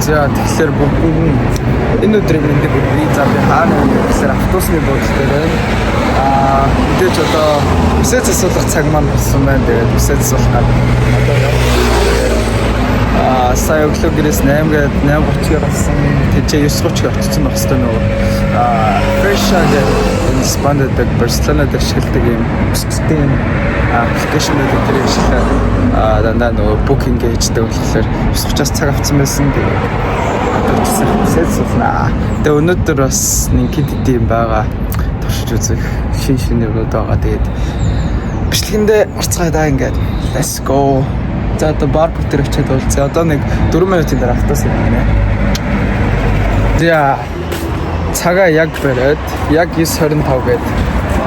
За, тэгэхээр бүгд энэ өдрийн мэндийг хүргэе. За, би хаана вэ гэхээр автобусны буудлын дээр байна. Мэдээж одоо үсээ засуулах цаг маань болсон байна. Тэгээд үсээ засуулах гад одоо сая өглөө гэрээс 8 гээд 8:30-ыг гарсан. Тэжээ 9:30-ыг очсон байх хэвээр нөгөө Fresha гэдэг энэ Испанд байдаг, Барселонад ашигладаг юм өсөлтийн юм аппликейшн байдаг, тэрийг ашиглаад дандаа нөгөө booking хийждэг болохоор 9:30-аас цаг авсан байсан. Тэгээд одоо очсон үсээ засуулнаа. Тэгээд өнөөдөр бас нэг хэд хэд юм байгаа. Туршиж үзэх шин шин юмнууд байгаа. Тэгээд бичлэгэндээ орцгоё да ингээд. Let's go. За, одоо бар дээр очиад уулзъя. Одоо нэг 4 минутын дараа автобус юм байна. За, цагаа яг бариад яг 9:25 гээд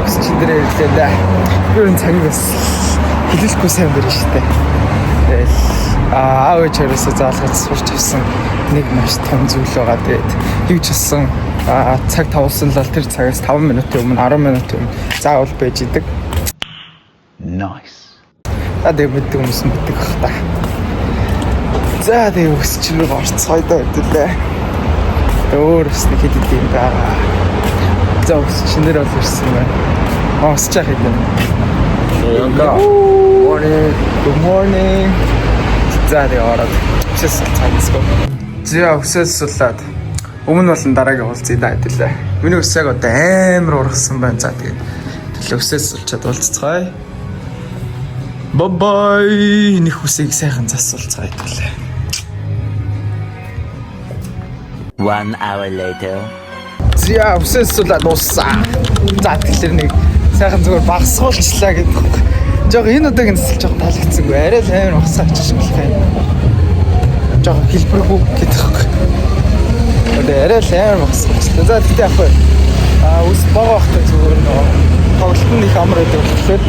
өсчин дээр ирлээ да. Би өөр цагийг бас хэлэхгүй сайн барь штэ. Тэгэл аав ээж хоёроосоо заалгаж сурч авсан нэг маш том зүйл байгаа. Тэгээд юу ч болсон цаг тавуулсан л тэр цагаас 5 минутын өмнө, 10 минутын өмнө заавал байж идэг. Nice. За, тэгээ мэддэг хүмүүс нь мэддэг бах та. За, тэгээ өсч рүү орцгоё доо хэдүүлээ. Тэгээ өөр бас нэг хэд хэд юм байгаа. За, өсч нэр бол ирсэн байна. Аа, өсч яах юм. Morning. Good morning. За, тэгээ ороод өсөөс цаанасгүй. За, өсөөс сулаад өмнө болон дараагийн уулзъя да хэдүүлээ. Миний өсөөг одоо амар ургасан байна. За, тэгээд тэгэл өсөөс сулчаад уулзцгаая. Bye bye. Нэх үсийг сайхан засуулцгаая хэдүүлээ. 1 hour later. За, үсээс сулаад дууссан. За, тэгэхээр нэг сайхан зүгээр багасгуулчлаа гэдэг юм. Жог энэ удаагийн засал жоохон таалагдсангүй. Арай л амар багасгаа авчих шиг болох юм. Жоохон хэлбэргүй гэдэг юм. Одоо арай л амар багасгуулчлаа. За, тэгтээ яг хөө. Үс бага байхдаа зүгээр нөгөө тоглолт нь их амар байдаг болохоор.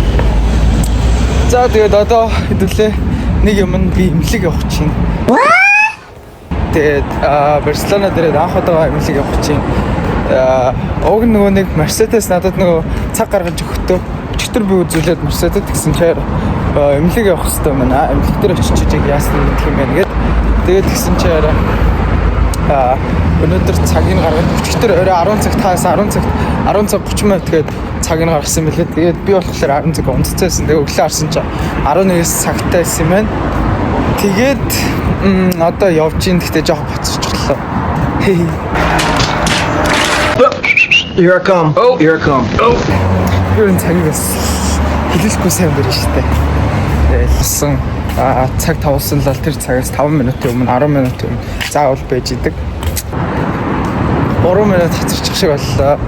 За, тэгээд одоо хэдүүлээ нэг юм нь би эмнэлэг явах чинь. Тэгээд Барселона дээр анх удаага эмнэлэг явах чинь. Уг нөгөө нэг Мерседес надад нөгөө цаг гаргаж өгөхдөө өчигдөр би үзүүлээд Мерседес гэсэн чаар эмнэлэг явах хэрэгтэй байна. Эмнэлэг дээр очиж яг яасан мэдэх юм байна гэд. Тэгээд тэгсэн чаар өнөөдөр цагийг гаргаж өчигдөр орой 10 цагт хаас 10 цагт 10 цаг 30 минут гээд цагийг гаргасан мөлий. Тэгээд би болохоор 10 цаг унтцсан. Тэгээд өглөө харсан чинь 11-ээс цагтай байсан юм байна. Тэгээд одоо явж ийн, гэхдээ жоохон хоцорчлоо. Here I come. Oh, here I come. Oh. Би өөр цагийг бас хэлэхгүй сайн барь штэ. Тэгэл болсон цаг тавуулсан л тэр цагаас 5 минутын өмнө, 10 минутын өмнө заавал байж идэг. 3 минут хоцорчих шиг боллоо.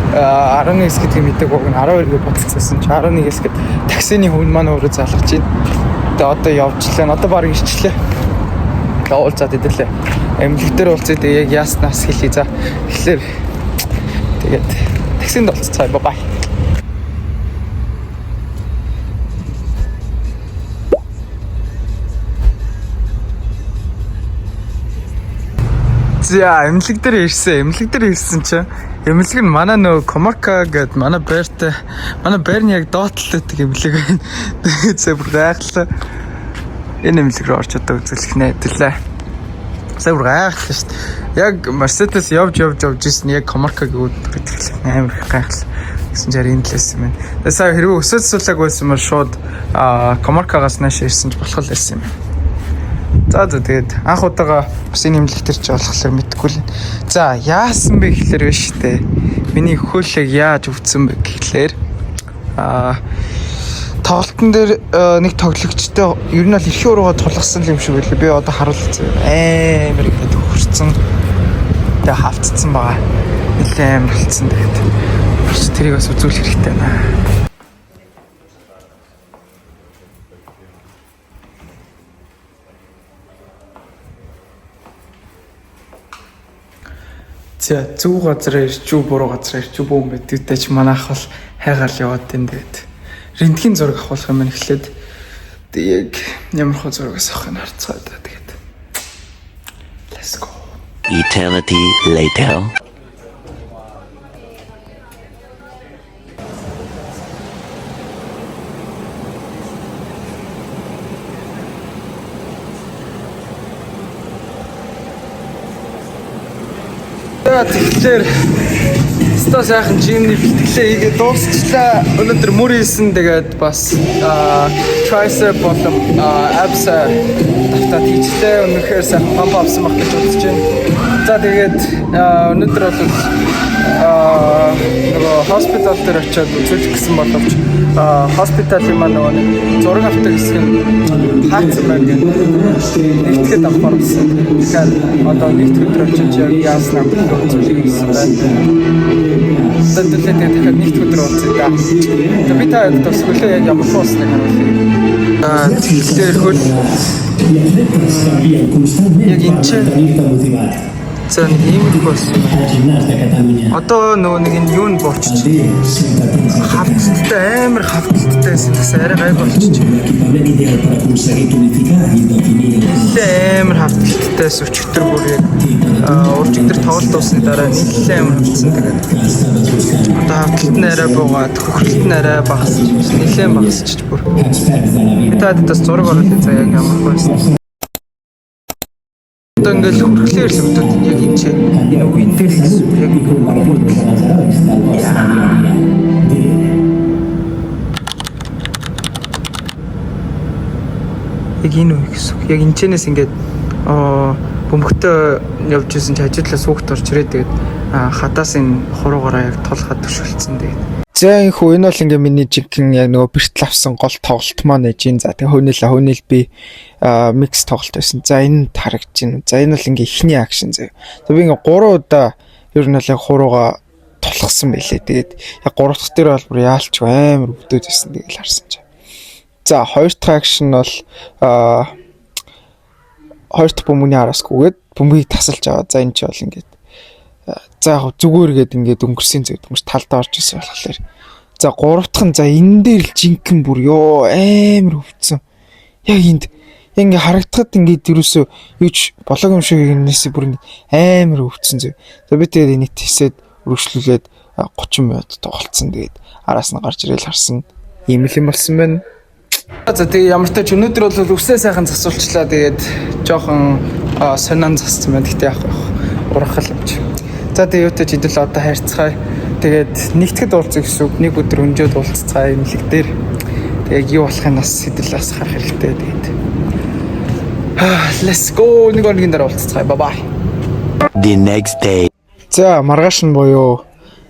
11-с гэдгийг мэддэг уг нь 12 гэж бодолцсон чи 11-с гэд таксины хүн маань өөрөө залгаж байна. Тэгээ одоо явжлаа. Одоо баг ирчлээ. Тэгээ уулзаад идэрлээ. Эмнэлэг дээр уулзъя. Тэгээ яг яаснаас хэлье. За, тэгэхээр тэгээд таксинд уулзцгаая. Bye bye. За, эмнэлэг дээр ирсэн. Эмнэлэг дээр ирсэн чинь эмнэлэг нь манай нөгөө Комарка гэдэг манай байртай манай байрны яг доод талд байдаг эмнэлэг байна. Тэгээд сая бүр гайхлаа. Энэ эмнэлэг рүү орч одоо үзүүлэх нэ хэвлээ. Сая бүр гайхлаа шүү дээ. Яг Мерседес явж явж явж ирсэн яг Комаркаг үүддэг амар их гайхлаа. Гэсэн чаар энэ талаас юм байна. Тэгээд сая хэрвээ өсөөд суулаагүй байсан бол шууд Комаркагаас нааш ирсэн ч болох л байсан юм байна. За за, тэгээд анх удаага бас энэ эмнэлэг төр чи болохоор мэдэхгүй л. За, яасан бэ гэхлээр биш үү? Миний хөлөг яаж өвдсөн бэ гэхлээр тоглолтын дээр нэг тоглогчтой ер нь бол эрхийн уруугаа тулгасан юм шиг байлаа. Би одоо харуулсан. Амар ихэд хөрцөн. Тэгээ хавцсан байгаа. Нэлээд амар болцсон, тэгээд бас тэрийг бас үзүүлэх хэрэгтэй байна. За, зөв газар ирч үү, буруу газар ирч үү бүүн мэддэг ч манайх бол хайгаал яваад тэн. Тэгээд рентген зураг авах юм эхлээд тэг яг ямар хөө зурагаас авах нь харцгаа да. Тэгээд let's go. Eternity later. За, тэгэхээр ста сайхан gym ний бэлтгэлээ хийгээд дуусчлаа. Өнөөдөр мөр хийсэн, тэгээд бас tricep болон abs тавтаад хийчлээ. Үнэхээр сайхан pump авсан байх гэж бодож байна. За, тэгээд өнөөдөр бол нөгөө hospital дээр очиод үзүүлэх гэсэн боловч hospital ын маань нөгөө нэг зураг авдаг хэсэг нь хаацсан байна гэдэг. Нэгтгэхэд авахар болсон. Тэгэхээр одоо нэгдэх өдөр очиж яг яаснаа үзүүлэх гэсэн байна. Одоо төлөө тэгээд дахиад нэгдэх өдөр уулзъя да. За, би та хэд бас хөлөө яг ямар болсныг харуулъя. Тэгэхээр хөл яг энэ чинь за нэг ийм их болсон. Одоо нөгөө нэг энэ юу нь болчих. Хавталтай, амар хавталтай байсан гэсэн арай гайг болчих. Нэлээ амар хавталттай өчигдөр бүр яг уржигдэр тоглолт дуусны дараа нэлээ амар хавтсан. Тэгээд одоо хавталт нь арай буугаад, хөхрөлт нь арай багасч, нэлээ багасчих бүр. Би та бас зураг оруулъя, за, яг ямар байсан. Одоо ингээл хөрхлөөр л өвдөд яг энэ чи энэ үеийн дээр л гэсэн яг бүрдэл. Яг энэ үе гэсэн үг. Яг энэчнээс ингээд бөмбөгтөө явж исэн чи хажуудлаа сүүхт орж ирээд, тэгээд хадаас энэ хуруугаараа яг тулхад төшөлдсөн, тэгээд. За, энэ хүү энэ бол ингээ миний жинхэнэ яг нөгөө бэртэл авсан гол тоглолт маань ээж. За, тэгээ хөнөөл би mix тоглолт байсан. За, энэ харагдаж байна. За, энэ бол ингээ эхний action заяа. За, би ингээ 3 удаа ер нь бол яг хурууга тулгсан байлээ. Тэгээд яг 3 дахь дээр бол бүр яалч амар өвдөд байсан. Тэгэл харсан чинь. За, хоёр дахь action бол хоёр дахь бөмбөгний араас гүгээд бөмбөгийг тасалж аваа. За, энэ ч бол ингээд за яг зүгээр гээд ингээд өнгөрсөн зүг дөнгөж талдаа орж исэн болохоор. За, гурав дахь нь, за, энэ дээр л жинхэнэ бүр ёо амар өвдсөн. Яг энд яг ингээ харагдахад ингээд юусоо юуч болоог юм шиг энэсээ бүр амар өвдсөн зүг. За, би тэгээд энийг тисээд өргөжлүүлээд 30 минут тоглолцсон. Тэгээд араас нь гарч ирэл харсан. Ийм л юм болсон байна. За, тэгээ ямар ч тач өнөөдөр бол үсээ сайхан засуулчлаа. Тэгээд жоохон сонин зассан байна. Гэтэ яг ургах юм чи. За, тэгээ юутай ч хэдүүл одоо харьцгаая. Тэгээд нэгтгэд уулзах гэсэн үг. Нэг өдөр өнжөөд уулзцгаая эмнэлэг дээр. Тэгээ юу болохыг бас хэдүүл бас харах хэрэгтэй. Тэгээд let's go, нэг хоногийн дараа уулзцгаая. Bye bye. The next day. За, маргааш нь буюу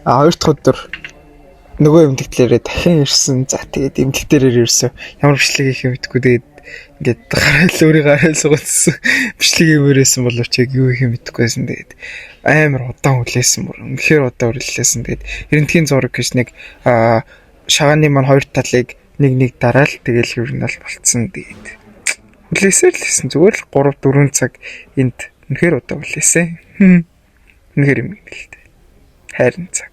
хоёр дахь өдөр нөгөө эмнэлэг дахин ирсэн. За, тэгээд эмнэлэг дээрээ ирсэн. Ямар бичлэг хийх юм мэдэхгүй. Тэгээд ингээд гараал өөрийгөө арай сугацсан. Бичлэг хиймээрсэн боловч яг юу хийх юм мэдэхгүй байсан. Тэгээд амар удаан хүлээсэн бүр. Үнэхээр удаан хүлээсэн. Тэгээд эрентгийн зураг гэж нэг шагааны маань хоёр талыг нэг нэг дараал тэгэл ер нь бол болцсон. Тэгээд хүлээсээр л хийсэн. Зүгээр л 3 4 цаг энд үнэхээр удаан хүлээсэн. Үнэхээр юм л дээ. Хайрын цаг.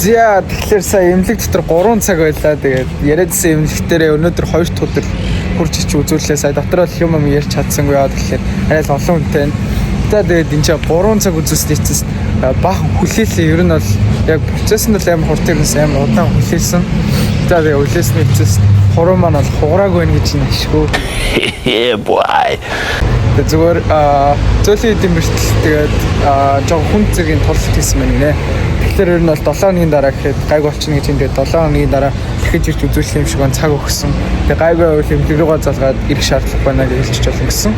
За, тэгэхээр сая эмнэлэг дотор 3 цаг байлаа. Тэгээд яриадсэн эмнэлэг дээрээ өнөөдөр 2 дахь өдөр хурж ич үзүүллээ. Сая дотор л юм юм ярьж чадсангүй яа тэгэхээр арай л олон хүнтэй байна. За, тэгээд энэ чинь 3 цаг үзүүлсний эцэст баахан хүлээлээ. Ер нь бол яг процесс нь бол амар хурдан ирсэн, амар удаан хүлээсэн. За, тэгээд хүлээсний эцэст хуруу маань бол хугараагүй байна гэж нь ашгүй. Yeah, boy. Тэгээд зүгээр зөөлөн эдийн бэртэл тэгээд жоохон хүн зэргийн тулалт хийсэн байна гинэ. Тэгэхээр ер нь бол 7 хоногийн дараа гэхэд гайг болчихно гэж юм. Тэгээд 7 хоногийн дараа дахиж ирж үзүүлэх юм шиг байна, цаг өгсөн. Тэгээд гайгүй байвал эмнэлэг рүүгээ залгаад ирэх шаардлага байна гэж хэлчих болно гэсэн.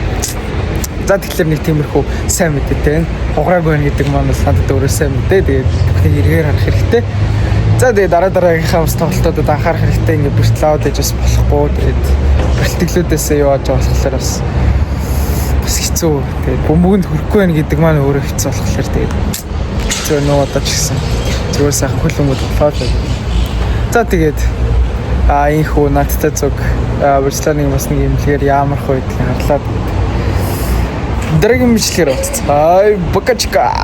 За, тэгэхээр нэг тиймэрхүү сайн мэдээтэй байна. Хугараагүй байна гэдэг маань бол надад өөрөө сайн мэдээ. Тэгээд бүхнийг эргээр харах хэрэгтэй. За, тэгээд дараа дараагийнхаа бас тоглолтуудад анхаарах хэрэгтэй. Ингээд бэртэл аваад ээж бас болохгүй. Тэгээд бэртгэлүүдээсээ юу яаж болохоор бас бас хэцүү. Тэгээд бөмбөгөнд хүрэхгүй байна гэдэг маань өөрөө хэцүү болохоор тэгээд хэцүү нөө одоо ч гэсэн зүгээр сайхан хөл өмд болоо л. За, тэгээд энэхүү надтай зүг Барселоныг бас нэг эмнэлгээр яамарх байдгийг харлаа. Тэгээд дараагийн бичлэгээр уулзцгаая. Бакачка.